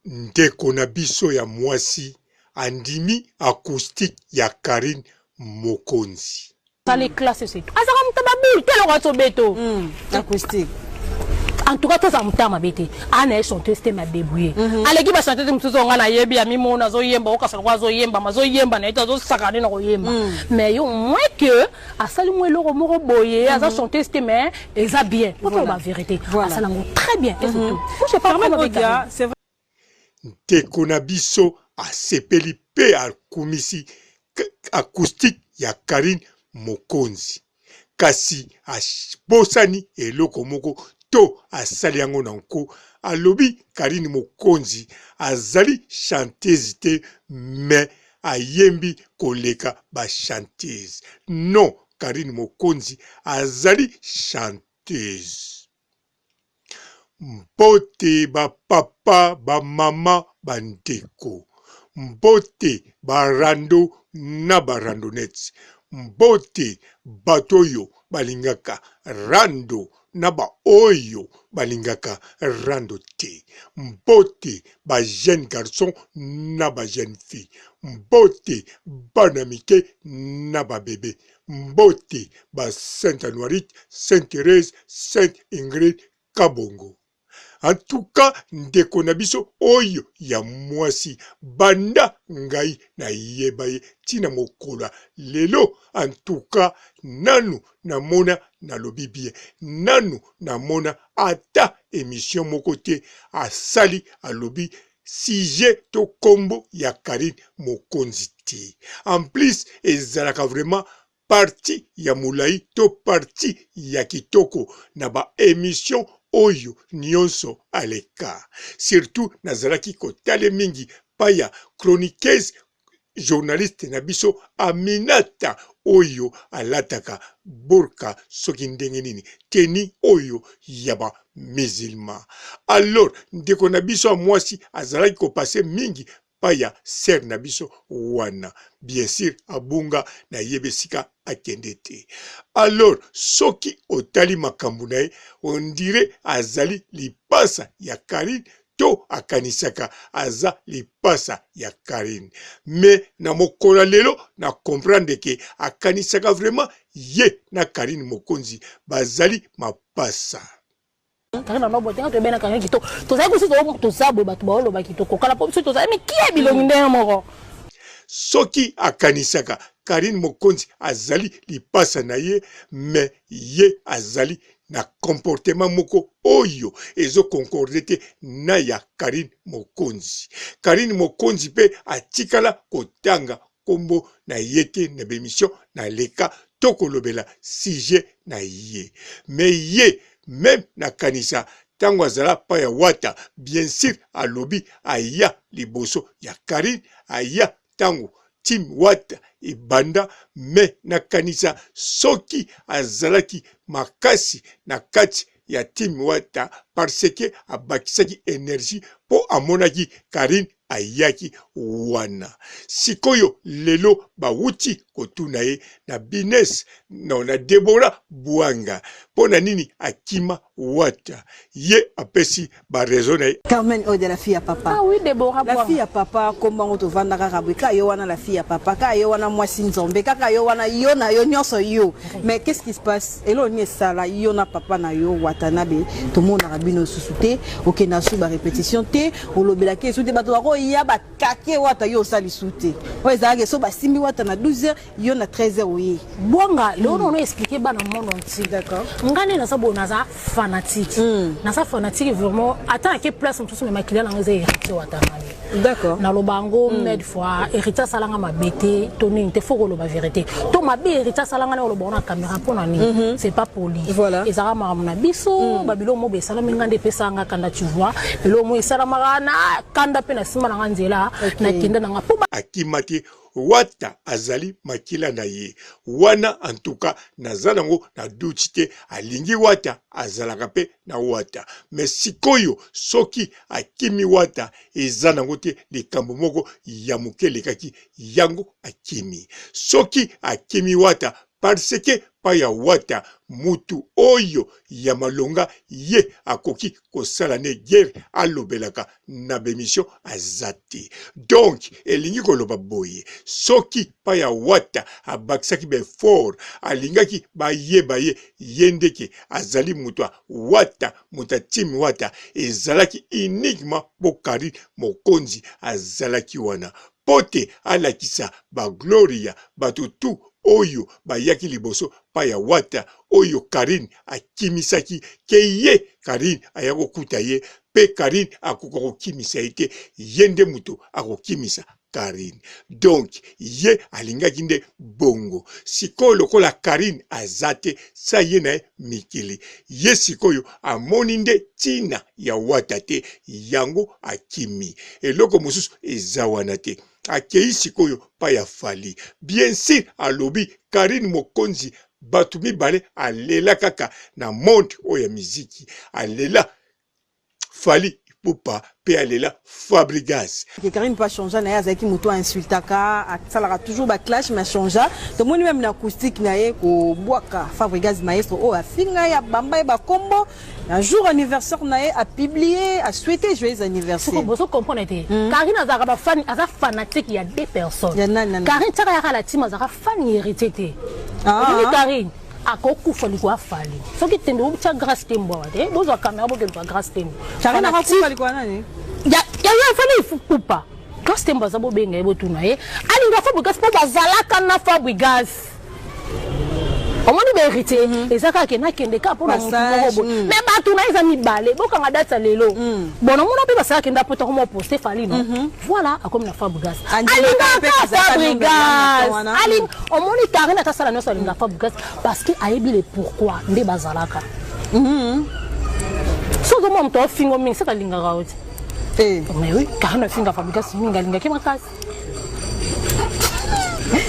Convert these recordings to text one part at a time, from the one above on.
Ndeko na biso ya mwasi andimi acoustique ya Carine Mokonzi. Sale classe c'est tout. Azaka muta ba boule te eloko azo beto. Acoustique. En tout cas tozala motema mabe te. Ana ye chanteuse te ma débrouiller. Aleki ba chanteuse mosusu oyo nga nayebi ya mimona azoyemba okasa lokola azoyemba ma azoyemba na ye te azosakana nde na koyemba. Mais yo moins que asali mwa eloko moko boye aza chanteuse te mais eza bien. Po toloba vérité. Asala yango très bien et c'est tout. Moi j'ai pas Carmen problème avec Odia, Carine. c'est vrai. Ndeko na biso asepeli pe akumisi acoustique ya Carine Mokonzi. Kasi abosani eloko moko to asali yango na nko, alobi Carine Mokonzi azali chanteuse te mais ayembi koleka ba chanteuses. Non, Carine Mokonzi azali chanteuse. Mbote ba papa, ba mama, ba ndeko. Mbote ba rando na ba randonnettes. Mbote bato oyo balingaka rando na ba oyo balingaka rando te. Mbote ba jeunes garçons na ba jeunes filles. Mbote bana mike na ba bebes. Mbote ba Saint Anuarite, Saint Therèse, Saint Ingrid Kabongo. En tout cas ndeko na biso oyo ya mwasi banda ngai nayeba ye ti na mokolo ya lelo en tout cas nanu namona nalobi bien nanu namona ata emission moko te asali alobi sujet to kombo ya Carine mokonzi te en plus ezalaka vraiment partie ya molayi to partie ya kitoko na ba emission oyo nionso aleka surtout nazalaki kotale mingi pa ya chroniqueuse journaliste na biso Aminata oyo alataka burka soki ndenge nini tenue oyo ya ba musulman alors ndeko na biso ya mwasi azalaki ko passe mingi pa ya sœur na biso wana bien sur abunga nayebi esika akende te alors soki otali makambo na ye on dirait azali lipasa ya Carine to akanisaka aza lipasa ya Carine mais na mokolo ya lelo na comprendre ke akanisaka vraiment ye na Carine Mokonzi bazali mapasa. Karine aloba boye te nga toyebani na Karine kitoko tozali kusu toza boye bato baoloba kitoko kala po biso tozali mikie bilongi ndenge moko. Soki akanisaka Carine Mokonzi azali lipasa na ye mais ye azali na comportement moko oyo ezo concorde te na ya Carine Mokonzi. Carine Mokonzi pe atikala kotanga kombo na ye te na ba emission na leka to kolobela sujet na ye. Mais ye meme nakanisa tango azala pa ya Wata bien sur alobi aya liboso ya Carine aya tango team wata ebanda mais nakanisa soki azalaki makasi na kati ya team wata parce que abakisaki energie po amonaki Carine ayaki wana sikoyo lelo bawuti kotuna ye na bines non na Deborah Buanga pona nini akima Wata ye apesi ba raison na ye. Carmen Odia la fille ya papa. Ah oui Deborah La fille ya papa kombo yango tovanda kaka boye kaka yo wana la fille ya papa kaka yo wana mwasi nzombe kaka yo wana yo na yo nyonso yo mais qu'est-ce qui se passe eloko nini esala yo na papa na yo Watanabe tomonaka bino lisusu te okenda su ba répétition te olobelaki esu te bato bakoya bakake wata yo osali su te oyo ezalaka so basimbi wata na 12 heures yo na 13 heures oye bwanga lelo mm. ono expliquer bana monde entier d'accord nga nde naza boye naza fanatique mm. naza fanatique vraiment ata nake place mosusu me makila nanga eza héritier watanabe d'accord naloba yango mm. made fois héritier asalanga mabe te to nini te faut koloba vérité to mabe héritier asalanga na koloba ngo na caméra mpo na nini mm -hmm. c'est pas poli voilà. ezalaka makambo na biso mm. babiloko mobo esalami nga nde epesaka nga kanda tu vois eloko mo esalamaka na kanda mpe na nsima na nga nzela okay. nakenda na nga mpo akima te Wata azali makila na ye wana en tout cas naza nango na doute te alingi wata azalaka pe na wata mais sikoyo soki akimi wata eza nango te likambo moko ya moke elekaki yango akimi soki akimi wata. Parce que pa ya wata mutu oyo ya malonga ye akoki kosala ne guerre alobelaka na b'emission aza te. Donc elingi koloba boye soki pa ya wata abakisaki ba effort alingaki bayeba ye ye nde ke azali mutu ya wata mutu ya team wata ezalaki uniquement po Carine mokonzi azalaki wana po te alakisa ba gloria bato tout oyo bayaki liboso pa ya wata oyo carine akimisaki ke ye carine aya kokuta ye pe carine akoka kokimisa ye te ye nde moto akokimisa carine donc ye alingaki nde bongo sikoyo lokola carine aza te sa ye na ye mikili ye sikoyo amoni nde tina ya wata te yango akimi eloko mosusu eza wana te akeyi sikoyo pa ya Fally bien sur alobi Carine mokonzi batu mibale alela kaka na monde oyo ya miziki alela Fally Ipupa pe alela Fabrigas. Que Carine pe achangea na ye azalaki mutu a insultaka asalaka toujours ba clash mais achangea tomoni meme na acoustique na ye kobwaka Fabrigas maestro oyo afinga ye abamba ye ba kombo Na jour anniversaire na ye a publier a souhaiter joyeux anniversaire. Siko bozo comprendre te. Hmm. Karine azalaka ba fan aza fanatique ya deux personnes. Ya nani nani. Karine tsaka yaka la team azalaka fan ya héritier te. Ah. Omoni Karine akokufa liko afali. Soki tembe otia Grace Tembo awa te. Bozwa camera bokende kwa Grace Tembo. Karine akokufa liko nani? Ya ya ya fali ifukupa. Grace Tembo aza bobenga ye botuna ye. Alinga Fabregas po bazalaka na Fabregas. Omoni ba héritier mm -hmm. eza kaka ke nakende kaka mpo na motu moko boye mm. mais bato na eza mibale bokanga date ya lelo mm. bon namona mpe basalaka nda poto akoma poste fali no mm -hmm. voilà akomi na Fabregas alingaka Fabregas aling omoni Karine ata sala nyonso alinga Fabregas parce que ayebi le pourquoi nde bazalaka mm -hmm. soki ozomona moto afingo mingi seke alingaka yo te Eh. Mais oui, Karine afinga Fabregas mingi alingaki makasi.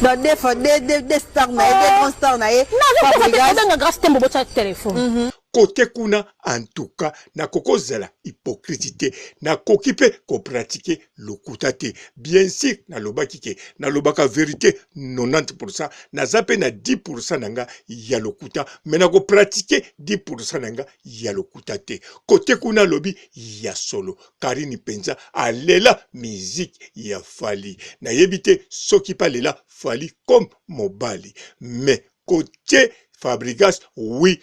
Donc deux fois deux deux deux stars na ye deux grands stars na ye. Fabregas. Obenga Grace Tembo botya téléphone. Mm -hmm. Kote kuna en tout cas nakoki kozala hypocrite te nakoki mpe kopratike lokuta te bien sur nalobaki ke nalobaka verite 90 pourcent naza mpe na 10 pourcent na nga ya lokuta me nakopratike 10 pourcent na nga ya lokuta te kote kuna alobi ya solo Carine penza alela musique ya Fally nayebi te soki pe alela Fally comme mobali mais cote Fabrigas oui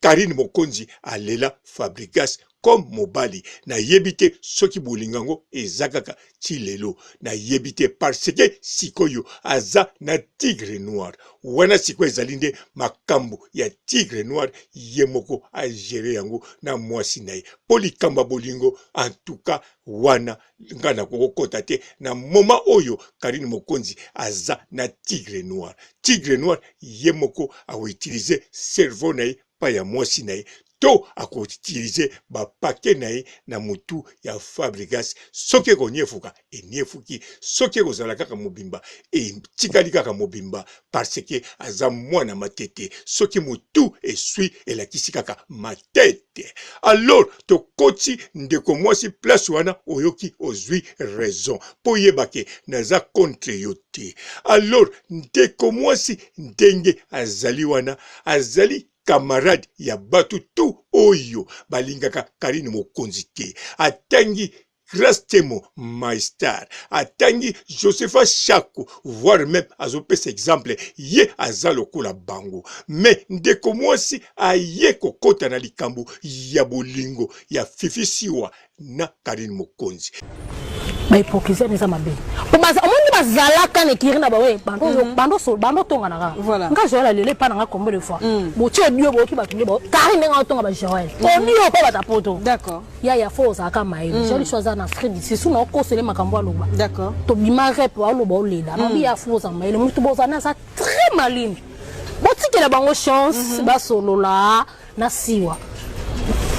Carine Mokonzi alela Fabrigas comme mobali nayebi te soki bolingo yango eza kaka ti lelo nayebi te parce que sikoyo aza na tigre noir wana sikoyo ezali nde makambo ya tigre noir ye moko a gere yango na mwasi na ye mpo likambo ya bolingo en tout cas wana nga nakokokota te na moment oyo Karine Mokonzi aza na tigre noir tigre noir ye moko akoutilize cerveau na ye pa ya mwasi na ye to ako utiliser ba paquet na ye na mutu ya Fabregas soki ekoniefuka eniefuki soki ekozala kaka mobimba etikali kaka mobimba parce que aza mwana matete soki mutu esui elakisi kaka matete alors tokoti ndeko mwasi place wana oyoki ozui raison po yeba ke naza contre yo te alors ndeko mwasi ndenge azali wana azali camarade ya batu tout oyo balingaka Carine Mokonzi te atangi Grace Temo my star atangi Josepha Shako voire meme azopesa exemple ye aza lokola bango mais ndeko mwasi aye kokota na likambo ya bolingo ya Fifi Siwa na Carine Mokonzi. Ba hypocrisie eza mabe. Po baza omoni bazalaka na ekiri na bawe bando mm -hmm. bando so bando tonga na kaka. Nga Joël alele pa na nga combien de fois. Mm. Botie audio boyoki bato nde ba Carine ndenge atonga ba Joël. Mm -hmm. Audio po bata poto. D'accord. Ya ya fo ozalaka mayele. Mm. Joël so aza na Afrique du Sud na okosele makambo aloba. D'accord. Tobima rep aloba olela. Mm. Ya fo ozala mayele mutu bozana aza très maline. Botikela bango chance mm -hmm. basolola na siwa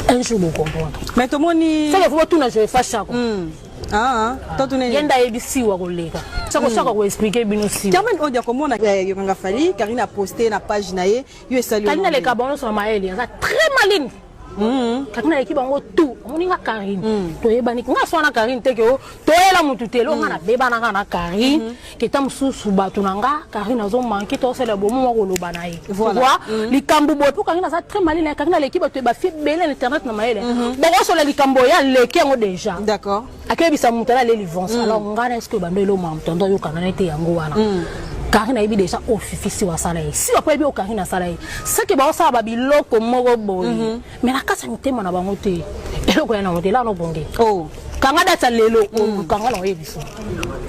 un jour bo comprendre mais tomoni seke fo botuna joefa shako mm. Ah, ah. ye nde ayebi siwa koleka shako shako akoexplike bino siwa Carmen Odia komona eh, yokanga Fally Karine a posté na page na ye yo esali Karine aleka bango nyonso na mayele aza très maline. Karine aleki bango tout. Omoni nga Karine, toyebani nga so na Karine te ke o toyela mutu te. Eloko nga nabebanaka na Karine, ke ta mosusu bato na nga Karine azomanke tosala bomo mwa koloba na ye. Voilà. Tu vois, likambo boye, mpo Karine aza très maline. Karine aleki bato bafi ebele na internet na mayele. Bokosola likambo ye aleki yango déjà. Akeyebisa moto ala aleli vance. Alors ngai na est ce que bando eloma moto ando ayokana na ye te? Yango wana Karine ayebi déjà oyo Fifi Siwa asala ye. Siwa mpo ayebi oyo Karine asala ye, seke baosala babiloko moko boye, mais na kati ya mitema na bango te, eloko ya nango te. Elaka nobonge. Oh. Kanga date ya lelo, olukanga na oyebisa.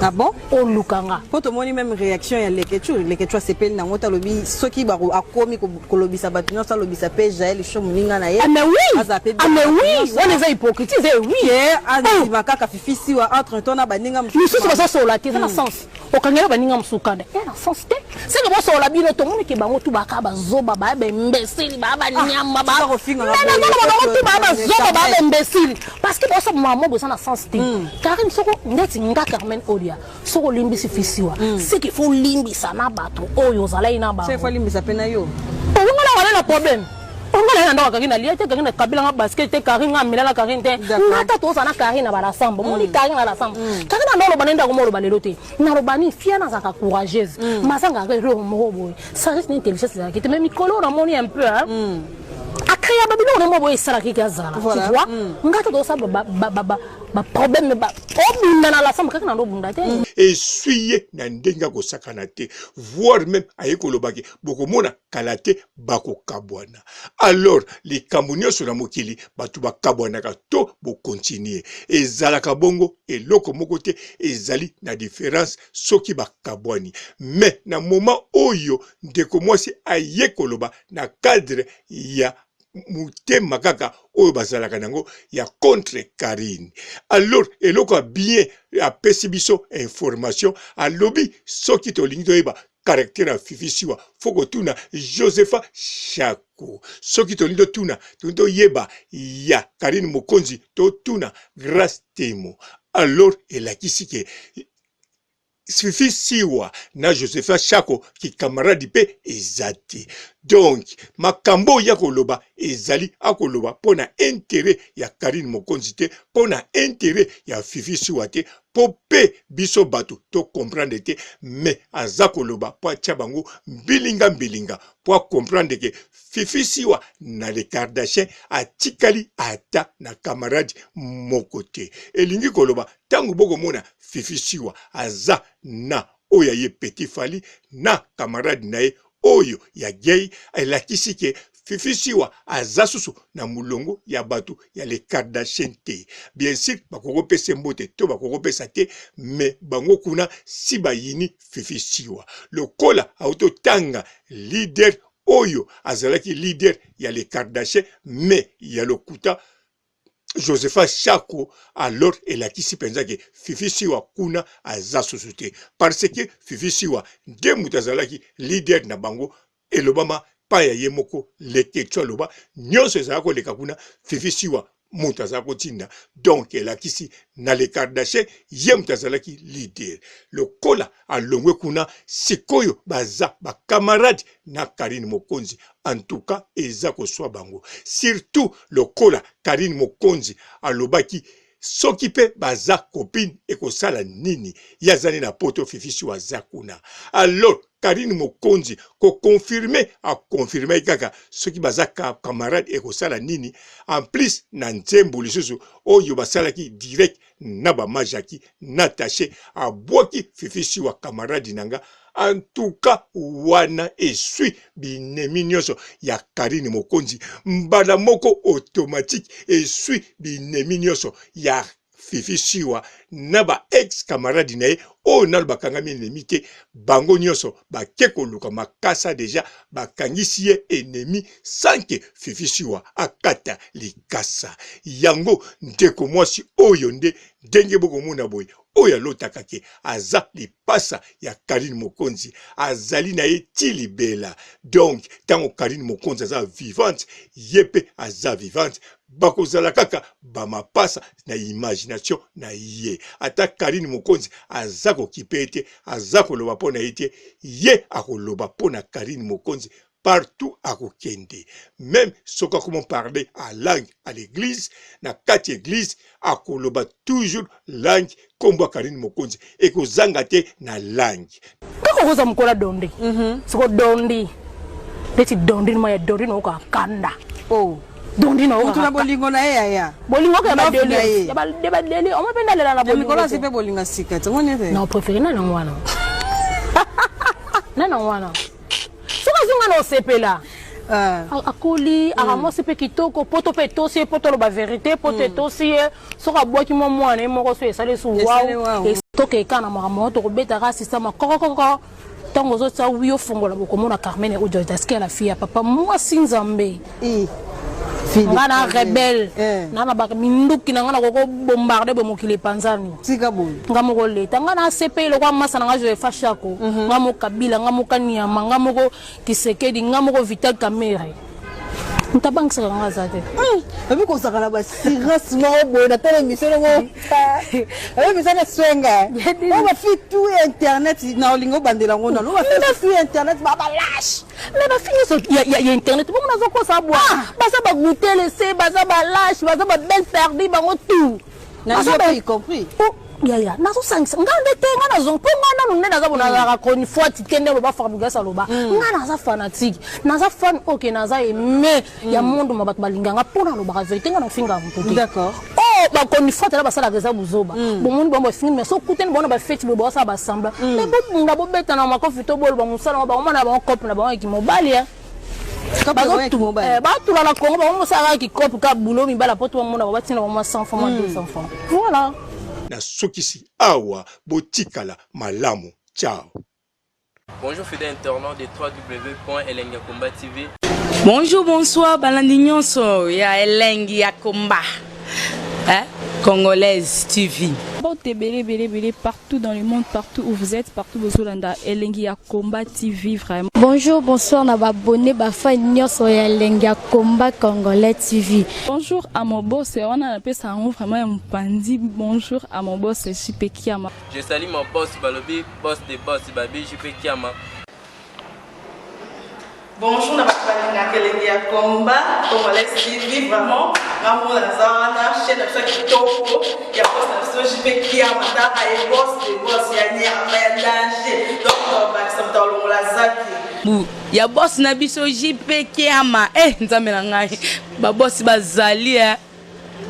Ah bon? Olukanga. Mpo tomoni même réaction ya Lekechu. Lekechu asepeli nango te, alobi soki akomi kolobisa bato nyonso, alobisa mpe Jael Show, moninga na ye. Ah mais oui. Aza mpe. Ah mais oui, wana eza hypocrite, eza oui. Ke andima kaka Fifi Siwa entre temps na baninga mosusu bazosola te. Eza na sens okangela baninga mosusu kanda ya na sens te. Seke bosola bino, tomoni ke bango tu baka bazoba, baya baimbécile, baya banyama. Nazoloba bango tu baya bazoba, baya baimbécile, parce que boso mama boza na sens te. Karine, soko ndeti nga Carmen Olia, soki olimbisi Fisiwa, seke fo olimbisa na bato oyo ozalaki na bango. Faut alimbisa mpe na yo. Olonga na wana na problème, onga na ye na ndako akangi na lia te, Karine akabelanga basket te, Karine nga amela na Karine te. Nga ta toza na Karine na balasambo, omoni Karine na lasambo. Karine anda oloba na ndako, moloba lelo te. Naloba nini? Fia nazalaka courageuse, mazangaka eloko moko boye, sagesse na intelligence ezalaki te. Mais mikolo oyo namoni un peu acréa babiloko na moko boye esalaki ke azala. Tu vois, nga ta tozosala baproblème, obunda na lasambo kaka na ndobunda te. Eswi ye na ndenge akosakana te, voire même aye kolobaki bokomona kala te bakokabwana. Alors likambo nyonso na mokili, bato bakabwanaka to bokontinue, ezalaka bongo, eloko moko te ezali na différence soki bakabwani. Mais na moment oyo ndeko mwasi aye koloba na cadre ya motema kaka oyo bazalaka nango ya contre Karine, alors eloko ya bien apesi biso information, alobi soki tolingi toyeba caractère ya Fifi Siwa, fo kotuna Josepha Shako. Soki tolingi totuna, tolingi toyeba ya Karine Mokonzi, totuna Grace Temo. Alors elakisi ke Fifi Siwa na Josepha Shako kikamaradi mpe eza te. Donc makambo oyo ya koloba ezali akoloba mpo na intérêt ya Karine Mokonzi te, mpo na intérêt ya Fifi Siwa te, mpo mpe biso bato to comprendre te, mais aza koloba mpo atia bango mbilinga mbilinga, mpo acomprendre ke Fifi Siwa na le Kardashian atikali ata na camarade moko te. Elingi koloba ntango bokomona Fifi Siwa aza na oyo ya ye Petit Fally na camarade na ye oyo ya gay, elakisi ke Fifi Siwa aza susu na molongo ya bato ya le Kardashian te. Bien sûr bakokopesa mbote to bakokopesa te, mais bango kuna si bayini Fifi Siwa lokola autotanga leader oyo azalaki leader ya le Kardashian mais ya lokuta, Josepha Shako. Alors elakisi mpenza ke Fifi Siwa kuna aza susu te, parce que Fifi Siwa nde moto azalaki leader na bango. Elobama pa ya ye moko Leketchu, aloba nyonso ezala koleka kuna, Fifi Siwa moto azala kotinda. Donc elakisi na le Kardashian ye moto azalaki leader. Lokola alongwe kuna, sikoyo baza bakamarade na Karine Mokonzi. En tout cas eza koswa bango, surtout lokola Karine Mokonzi alobaki soki mpe baza copine ekosala nini, ye azali na poto, Fifi Siwa aza kuna. Alors Karine Mokonzi koconfirme, aconfirmaki kaka soki baza camarade ekosala nini. En plus na nzembo lisusu oyo basalaki direct na ba majaki na tache, abwaki Fifi Siwa camarade na nga. En tout cas wana eswi binemi nyonso ya Karine Mokonzi mbala moko automatique, eswi binemi nyonso ya Fifi Siwa na ba ex camarade na ye oyo nano bakangami ennemi te. Bango nyonso bake koluka makasa, deja bakangisi ye ennemi sans que Fifi Siwa akata likasa yango. Ndeko mwasi oyo nde ndenge bokomona boye, oyo alotaka ke aza lipasa ya Karine Mokonzi, azali na ye ti libela. Donc ntango Karine Mokonzi aza vivante, ye mpe aza vivante, bakozala kaka bamapasa na imagination na ye. Ata Karine Mokonzi aza kokipe ye te, aza koloba mpo na ye te, ye akoloba mpo na Karine Mokonzi. Partout akokende, meme soki akoma parler en langue à l'eglise, na kati eglise akoloba toujours langue kombo ya Carine Mokonzi ekozanga te na langue. Kaka okoza mokola dondi. Siko dondi. Neti dondi numa ya dondi na oka kanda. Oh. Dondi na oka. Mutu na bolingo na ye yaya. Bolingo ka ba Love na deli. ye. Ya ba de ba deli. Omo pe ndalela na bolingo. Mikolo asi pe bolingo sika. Tomoni te. Na préféré na nango wana. Na nango wana. Soki azonga na osepela. Ah. Akoli, akamwasi pe kitoko, poto pe etosi ye, poto aloba verité, poto etosi ye. Soki abwaki mwa mwana ye moko so esali su Esali wow. wow. Tokeka na makambo yango tokobetaka système kokokoko. Ntango ozotia wi ofongola bokomona Carmen Ojodaske la fille ya papa mwasi Nzambe. I. Nga na rebelle Eh. na na ba minduki na nga na koko bombarder bo mokili epanzani. Tika boye. Nga moko leta nga na CPI lokwa masa na nga Joefa Shako. Nga moko Kabila, nga moko Kanyama, nga moko Kisekedi, nga moko Vital Kamerhe. Moto abangisaka nga aza te. Oyebi kozalaka na basirance moko boye na tala émission yango. Oyebi eza na swenga. Oyo ba fille tout ya internet na olingi obandela yango nano. Ba fille tout ya internet ba ba lâche. Mais ba fille nyonso ya internet bongo nazokosa bwa. Baza ba goûter se, baza ba lâche, baza ba belle perdue bango tout. Na Baza yo ba pe y compris. Oh, yaya nazosangisa nga nde te nga nazo mpo nga nanu nde naza bonazalaka chronifuati te nde aloba Fabregas aloba nga naza fanatique naza fan oke naza aime ya monde ma bato balinga nga mpo nalobaka verité nga nafingaka moto te. D'accord. Oh, bachronifuati na basalaka eza buzoba. Bomoni bango bafingi mais so okutani bango na bafeti boye baosala basembla mais bobunda bobetana makofi to boloba mosala ngo bango na bango cope na bango ya kimobali ya batula na Congo bango mosalaka kikope ka bulo mibala po to bamona babatina bango mwa 100 francs mwa 200 francs voilà. Nasukisi awa botikala malamu ciao. Bonjour fidèles internautes de www.elengiyakomba.tv. Bonjour, bonsoir, balandi nyonso ya Elengi ya Komba. Hein? Congolaise TV. Mbote ebele ebele ebele partout dans le monde, partout où vous êtes, partout bozolanda Elengi ya Combat TV vraiment. Bonjour, bonsoir na ba abonné ba fan nyonso ya Elengi ya Combat Congolais TV. Bonjour à mon boss, wana napesa yango vraiment ya mopandi. Bonjour à mon boss JP Kiama. Je salue mon boss Balobi, boss de boss Babi JP Kiama. Bonjour na bato balingaka Elengi ya Combat Congolais TV vraiment nga moko naza wana chaîne na biso ya kitoko ya boss na biso JP Kiama taka ye boss de boss ya nyama ya danger donc bakisa moto alongola zaki Bu ya boss na biso JP Kiama eh nzambe na ngai ba boss bazali eh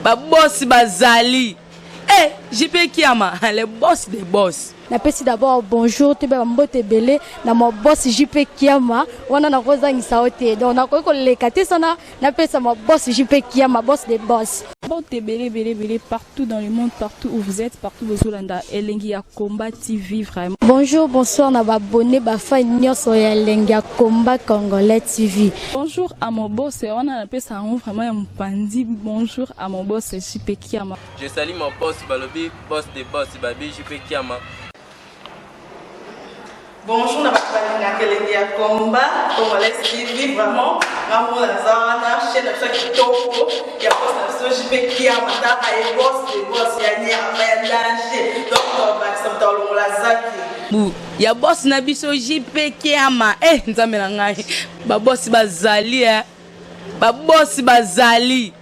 ba boss bazali eh JP Kiama le boss de boss. Napesi d'abord bonjour toyeba ba mbote ebele na ma boss JP Kiama wana nakozangisa yo te donc nakoki koleka te sana napesa ma boss JP Kiama boss de boss. Mbote ebele ebele ebele partout dans le monde, partout où vous êtes, partout bozolanda Elengi ya Combat TV vraiment. Bonjour, bonsoir na ba abonné ba fan nyonso ya Elengi ya Combat Congolais TV. Bonjour à mon boss, wana napesa yango vraiment ya mopandi. Bonjour à mon boss JP Kiama. Je salue mon boss Balobi, boss de boss Babi JP Kiama. Bonjour na bato balingaka Elengi ya Combat Congolais TV vraiment nga moko naza wana chaîne na biso ya kitoko ya boss na biso JP Kiama taka ye boss de boss ya nyama ya danger donc bakisa moto alongola zaki. Bu ya boss na biso JP Kiama eh nzambe na ngai ba boss bazali eh ba boss bazali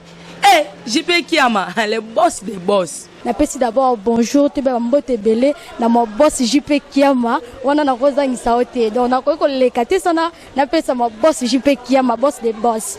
eh JP Kiama le boss de boss. Napesi d'abord bonjour toyeba ba mbote ebele na ma boss JP Kiama wana nakozangisa yo te donc nakoki koleka te sana napesa ma boss JP Kiama boss de boss.